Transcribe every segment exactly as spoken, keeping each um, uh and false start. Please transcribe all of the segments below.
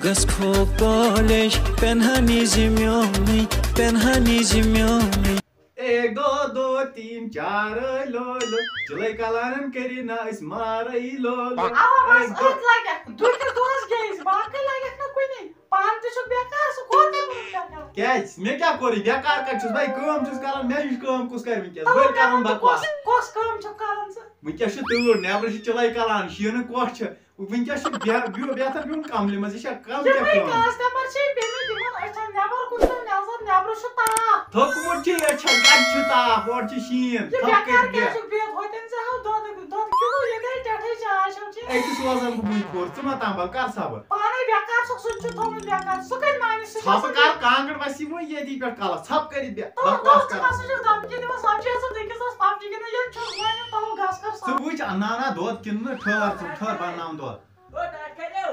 کھو college پٮ۪نہٕ ہا نِزِ میونٕے، پٮ۪نہٕ ہا نِزِ میونٕے۔ ایک دو دو تین چار لو لو، چلے کلانن کری نا اس مارے لو لو۔ اوا، بس ایک دو۔ أتھۍ لگکھ، دُہکِس دۄہس گٔیس، باقٕے لگکھ نہٕ کُنے۔ پانہٕ تہِ چھُکھ بیکار، سُہ کوٚر تہِ کوٚرُتھ بیکار۔ کیٛازِ؟ مےٚ کیٛاہ کوٚر یہِ؟ بیکار کتہِ چھُس بہٕ؟ کٲم چھُس کران، مےٚ ہِش کٲم کُس کرِ وٕنکیٚس؟ اوا، بٔلۍ کرُن کران تہٕ بکواس۔ کۄس، کۄس کٲم چھُکھ کران ژٕ؟ وٕنکیٚس چھُ تۭر، نٮ۪برٕ چھِ چِلے کلان، شیٖنہٕ کۄٹھ چھِ۔ وٕنکیٚس چھُ بے-، بیو-، بہتر بِہُن کملہِ منٛز، یہِ چھا کم کیٛاہ یِمے کٲم؟ کاسٹمر چھِ پیٚمٕتۍ یِمن أچھن نٮ۪بر کُن تہٕ نٮ۪بر، نٮ۪برٕ چھُ تاپھ۔ تھوٚکمُت چھُ یہِ أچھن، کتہِ چھُ تاپھ؟ اورٕ چھِ شیٖن، یہِ تھوٚپ بیکار کٔرِتھ کیٛازِ بیٚہہ۔ چھُکھ بِہِتھ؟ ہوتٮ۪ن ژےٚ ہاو دۄدٕ، دۄدٕ کِلوٗ، ییٚتہِ ہے ٹٮ۪ٹھٕے چاے چھَو چیٚنۍ۔ أکِس روزان بہٕ وٕنہِ کھوٚر، ژٕ ما تام بل، کر صبر۔ پانے بیکار چھُکھ، سُہ تہِ چھُ تھوٚمُت بیکار، سُہ کتہِ مانہِ، سُہ چھُ ژھۄپہٕ آسان کر، کانٛگٕر وَسی وۄنۍ ییٚتی پٮ۪ٹھ کلس، ژھۄپہٕ کٔرِتھ بیٚہہ، تَو، تَو بکواس ژٕ کر۔ کَس چھُکھ دھمکی دِوان، سۄ چھِ آسان بیٚکِس دَس پب جی گِنٛدان، ییٚلہِ چھُکھ وۄنۍ تَوَو گژھ کر صاف۔ ژٕ وٕچھ، اَنناونا دۄد کِنہٕ نہٕ، ٹھٔہر ژٕ، ٹھٔہر بناوُن دۄد۔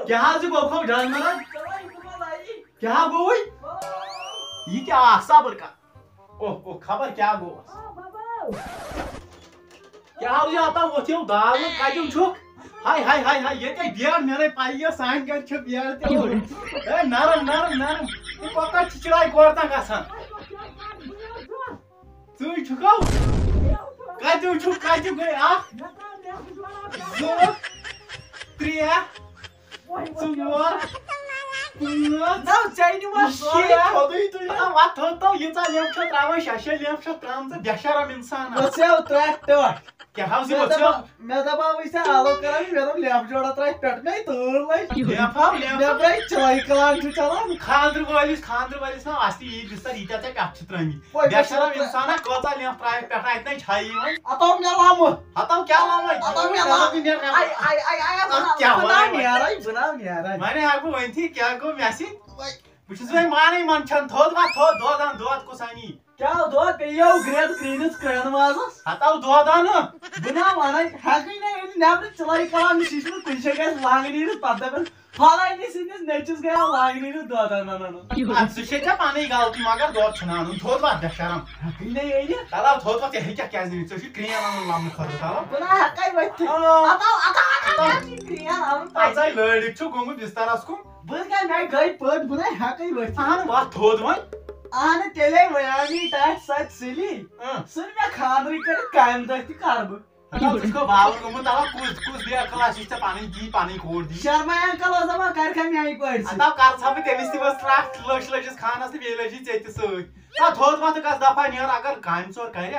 کیٛاہ حظ یہِ گوٚو، کھو جانورن؟ کیٛاہ گوٚوُے؟ یہِ کیٛاہ آکھ؟ صبر کر۔ اوہ، اوہ، خبر کیٛاہ گوٚوس۔ کیٛاہ حظ یہِ ہتا وۄتھیو دال نہٕ کتیُن چھُکھ؟ ہاے، ہاے، ہاے، ہاے، ییٚتہِ بیٚہہ، مےٚ نے پَیی یہِ سانہِ گرِ چھِ بیٚہہ تہِ۔ اے، نرم، نرم، نرم۔ یہِ کوتاہ چھِ چِڑاے کورِ تام گژھان؟ ژٕے چھُکھ؟ کتیُن چھُکھ؟ کتہِ گٔے؟ اکھ، زٕ، ترٛےٚ، ژور، پانٛژھ، نو، ژےٚ نِمو سورُے شےٚ۔ تھوٚدُے تُہۍ۔ آ، وَتھ تھوٚد تو، ییٖژاہ لیمب چھو ترٛاوان، شےٚ شےٚ لیمب چھو ترٛامژٕ، بے شرم اِنسان۔ وٕژھیو ترٛٹھ ٹٲٹھ۔ کیٛاہ حظ یہِ مےٚ وٕژھیو؟ دپا-، مےٚ دپاوٕے ژےٚ آلو کران، مےٚ دوٚپ لیمب جوڑا ترٛاوِ پٮ۪ٹھ، مےٚ تۭر لٔج۔ لیمب ہاو، لیمب۔ مےٚ درٛاے چِلَے کلان چھُ چلان۔ خانٛدرٕ وٲلِس، خانٛدرٕ وٲلِس نا آسہِ یی بستر، ییٖتیٛاہ ژےٚ پٮ۪ٹھ چھِ ترٛٲمٕتۍ۔ وۄنۍ بے بہٕ شرم چھُس اِنسانا، کۭژاہ لیمب ترٛایَکھ پٮ۪ٹھٕ، اَتہِ نَے چھَیی وۄنۍ۔ ہَتو مےٚ لَمہٕ۔ ہَتو کیٛاہ لَمہٕ؟ ہَتو مےٚ لَمہٕ۔ آے، آے، آے، آے، اَتھ کیٛاہ بہٕ نا وَنان وۄنۍ؟ نیرَے، بہٕ نا نیرَے۔ وۄنۍ ہٮ۪کہٕ بہٕ ؤنتھٕے کیٛاہ گوٚو مےٚ سۭتۍ۔ وۄنۍ بہٕ چھُس وۄنۍ مانَے منٛدچھان، تھوٚد ما تھوٚد، دۄد اَن، دۄد کُس اَنی؟ کیٛاہ دۄد؟ پیٚیو گرٛٮ۪د کرٛیٖنِس کرٛٮ۪ن وازَس۔ ہَتو دۄد اَنہٕ۔ بہٕ نا وَنَے، ہٮ۪کٕے نہ ییٚلہِ نٮ۪برٕ چِلَے کَران، شیٖشہِ منٛز کُنہِ جایہِ گژھِ لانٛگنہِ ہِنٛدِس پَتہٕ دَپَن، فلٲنی سٕنٛدِس نیٚچوِس گٔیو لانٛگنہِ ہِنٛدِس دۄد اَنان اَنُن۔ اَدٕ سُہ چھے ژےٚ پَنٕنۍ غلطی، مگر دۄد چھُنہٕ اَنُن تھوٚد وَتھ، بے شرم۔ ہٮ۪کٕے نَے أنِتھ۔ تَلہٕ تھوٚد وَتھ، ژےٚ ہیٚکیٛاہ کیٛازِ نہٕ أنِتھ؟ ژےٚ چھُے کرٛین اَنُن لَمنہٕ خٲطرٕ، تَلہٕ۔ بہٕ نہ ہٮ۪کَے ؤتھِتھ۔ آ۔ اَتھ آو، اَتھ آو، اَتھ آو، تَلہٕ۔ کیٛازِ چھُے کرٛین اَنُن؟ اَژَے لٲرِتھ چھُ گوٚمُت بِستَرَس کُن۔ بہٕ کیٛاہ، مےٚ گٔے پٔد، بہٕ نَے ہٮ۪کَے ؤتھِتھ۔ اَہَن وَتھ تھوٚد وۄنۍ۔ اَہَن تیٚلے وَیامی ٹَٹھ سَتہِ سُلی۔ اۭں۔ سُہ نہٕ مےٚ خانٛدرٕے کٔرِتھ کامہِ دۄہ تہِ کَرٕ بہٕ۔ ہتا ژٕ چھُکھ باوُر گوٚمُت، دَپان کُس، کُس بے عقل آسی ژےٚ پَنٕنۍ دی، پَنٕنۍ کوٗر دی۔ شرماے انکل اوس دَپان، کَرِ کھا میٛانہِ پٲٹھۍ ژٕ؟ ہتا کَر ژھا بہٕ تٔمِس تہِ بَس ترٛٹھ، لٔچھ لٔجِس خانَس تہٕ بیٚیہِ لٔجِس ژےٚ تہِ سۭتۍ۔ ژا تھوٚد وۄتھ تہٕ گژھ دَفعہ نیر، اگر کامہِ ژور کَرِ۔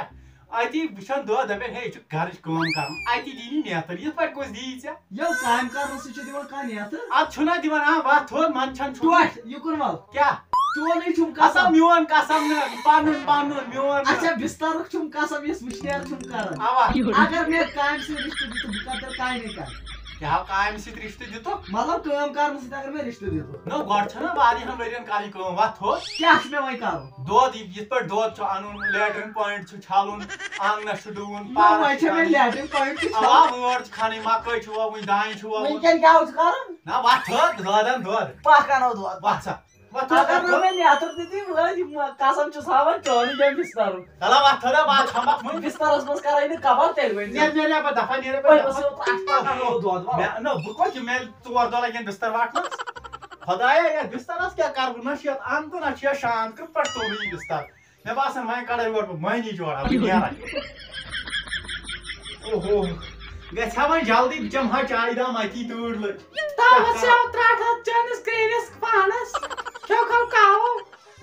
اَتی وٕچھَن دۄہ دَپن، ہے، یہِ چھُ گَرٕچ کٲم کَرُن، اَتی دی نہٕ نیتٕر، یِتھ پٲٹھۍ کُس دی ژےٚ؟ ییٚلہِ کامہِ کَرنہٕ سۭتۍ چھِ دِوان کانٛہہ نیتٕر؟ اَدٕ چھُنہ دِوان، آ، وۄتھ تھوٚد، منٛدچھان چھُ۔ ٹوٹھ، یہِ کُن وَل۔ کیٛاہ؟ چونٕے چھُم قسم۔ قسم میون، قسم نہٕ، پَنُن، پَنُن، میون نہٕ۔ اچھا، بِستَرُک چھُم قسم، یُس وٕشنیر چھُم کران۔ اَوا۔ اگر مےٚ کامہِ سۭتۍ رِشتہٕ دیُتُکھ، بہٕ کَتہِ کَرٕ کامے کَرٕ؟ کیٛاہ کامہِ سۭتۍ رِشتہٕ دیُتُکھ؟ مطلب، کٲم کرنہٕ سۭتۍ اگر مےٚ رِشتہٕ دیُتُکھ۔ نہ، گۄڈٕ چھَنہ واریاہَن ؤرِیَن کَرٕنۍ کٲم، وَتھ تھوٚد۔ کیٛاہ چھُ مےٚ وۄنۍ کَرُن؟ دۄد، یہِ-، یِتھ پٲٹھۍ دۄد چھُ اَنُن، لیٹرِن پوینٹ چھُ چھَلُن، آنٛگنَس چھُ ڈُوُن، نہ، پارک وۄنۍ چھُ چھےٚ مےٚ کَرٕنۍ۔ لیٹرِن پوینٹ تہِ اَوا، چھَلُن۔ وٲر چھِ کھَنٕنۍ، مَکٲے چھِ وَوٕنۍ، دانہِ چھُ وَوُن۔ وٕنکٮ۪ن کیٛاہ چھُ کَرُن؟ نہ، وَتھ تھوٚد، دۄد اَن دۄد۔ پَکھ اَنو دۄد۔ وَتھ سا۔ وۄتھ تھوٚد، اگر وۄتھ نہٕ تھوٚد۔ مےٚ نیتٕر تہِ دی، بہٕ حظ یِمہٕ قسم چھُس ہاوان، چٲنٕے جَمہِ بِستَرُک۔ چلا وۄتھ تھوٚد، بہٕ حظ چھَمبَتھ وۄنۍ۔ بِستَرَس منٛز کَرَے نہٕ کَباب، تیٚلہِ ؤنۍ زِ۔ نیر، نیر، نیر، بہٕ دَفعہ نیرے، بہٕ وۄنۍ دَفعہ۔ بہٕ چھُس پَکھ اَنو دۄد، وَلہٕ۔ مےٚ، نہ، بہٕ کوٚت یِمہٕ؟ مےٚ ژور دۄہ لَگن بِستَر وَٹنَس۔ خۄدایا، یَتھ بِستَرَس کیٛاہ کَرٕ بہٕ؟ نہ چھُ یَتھ اَنٛد تہٕ نہ چھُ یَتھ شانٛد، کِتھ پٲٹھۍ ژوٚل یہِ بِستَر؟ مےٚ باسان، وۄنۍ کَڑَے یورٕ بہٕ مٔہنی جوڑا، بہٕ نیرَے۔ اوہو، گژھِ ہا وۄنۍ جلدی، بہٕ چَمہٕ ہا چایہِ دام اَتی، تۭر لٔج۔ تَوَس چھِ آو ترٛٹھ ہَتھ چٲنِس کرٛیٖنِس پانَس۔ کھیوٚو کھیوٚو کاوو۔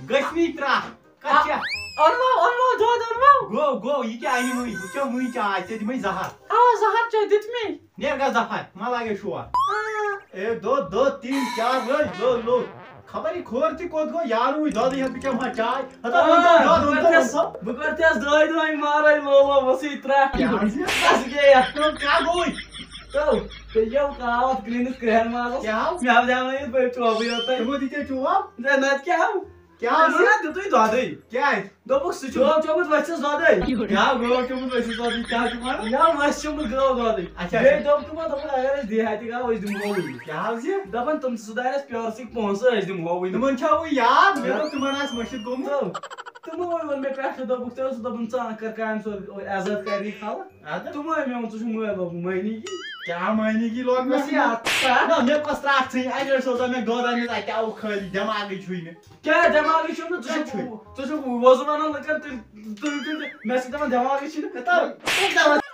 گٔژھۍ نٕے ترٛٹھ۔ کَتھ چھےٚ؟ اوٚنمو، اوٚنمو دۄد اوٚنمو۔ گوٚو، گوٚو، یہِ کیٛاہ اَنہِ وٕنۍ؟ بہٕ چٮ۪مہٕ وٕنۍ چاے، ژےٚ دِمَے زَہر۔ اَوا، زَہر چے دیُت مے۔ نیر گژھ دفعہ، ما لگے شور۔ آ۔ اے، دو، دو، تین، چار، لٔج، لوٚگ، لوٚگ۔ خبر یہِ کھور تہِ کوٚت گوٚو، یارٕ وٕچھ دۄدٕے ہٮ۪تھ، بہٕ چٮ۪مہٕ ہا چاے۔ ہتا، آ، اوٚن تو دۄد، بہٕ اوٚن تو، کَرٕ اوٚن تیٚس، تو۔ بہٕ کَرٕ تیٚس دۄہَے دۄہَے مارَے لولو، وۄسٕے ترٛٹھ۔ کیٛاہ حظ یہِ؟ بَس گٔیَکھ۔ تو کیٛاہ گوٚوُے؟ تو، تیٚلہِ یَو کاوَتھ کِلنِس کرٛہَن مازَس۔ کیٛاہ حظ؟ مےٚ حظ دیٛاونٲیِتھ بٔلۍ چوبٕے یوتَے۔ تِمو دِتیا چوب؟ نہ، نَتہٕ کیٛاہ؟ کیٛاہ حظ؟ تِمو نا دیُتُے دۄدٕے۔ کیٛازِ؟ دوٚپُکھ، سُہ چھُ گٲو چومُت ؤژھِس دۄدَے۔ کیٛاہ گٲو چومُت ؤژھِس دۄدٕے؟ کیٛاہ چھُکھ وَنان؟ یا ؤژھ چومُت گٲو دۄدٕے۔ اچھا، بیٚیہِ اچھا۔ دوٚپ تِمو، دوٚپُکھ، اگر أسۍ دیہاتی گاو، أسۍ دِمہو وٕنی۔ کیٛاہ حظ یہِ؟ دَپان، تِم چھِ سُہ دارٮ۪س پیورسٕے پونٛسہٕ، أسۍ دِمہو وٕنی۔ تِمَن چھا وٕنہِ یاد؟ مےٚ یاد۔ دوٚپ، تِمَن آسہِ مٔشِتھ گوٚمُت۔ تہٕ تِمو ووٚن مےٚ پٮ۪ٹھٕ، دوٚپُکھ، "ژےٚ اوسُکھ دوٚپُن ژٕ اَن کر کامہِ سۭتۍ عزت کَرنی خلق۔" اَدٕ؟ تِمو مےٚ ووٚن، "ژٕ چھُکھ مٲلۍ لوگمُت مٔہنی گی؟" کیٛاہ معنی گی لوگ مےٚ مےٚ چھِ یاد۔ نہ مےٚ کۄس ترٛٹھ ژھٕنۍ؟ اَکہِ لَٹہِ سوزا مےٚ گٲر أمِس، اَتہِ آوُکھ خٲلی، دٮ۪ماگٕے چھُے نہٕ۔ کیٛاہ دٮ۪ماغٕے چھُم نہٕ، ژٕ کیٛاہ چھُکھ چھُے؟ ژٕ چھُکھ وۄزُم وَنان لُکَن، تُہۍ تُہۍ تُہۍ مےٚ چھِ دَپان دٮ۪ماغٕے چھُے نہٕ۔ تَو-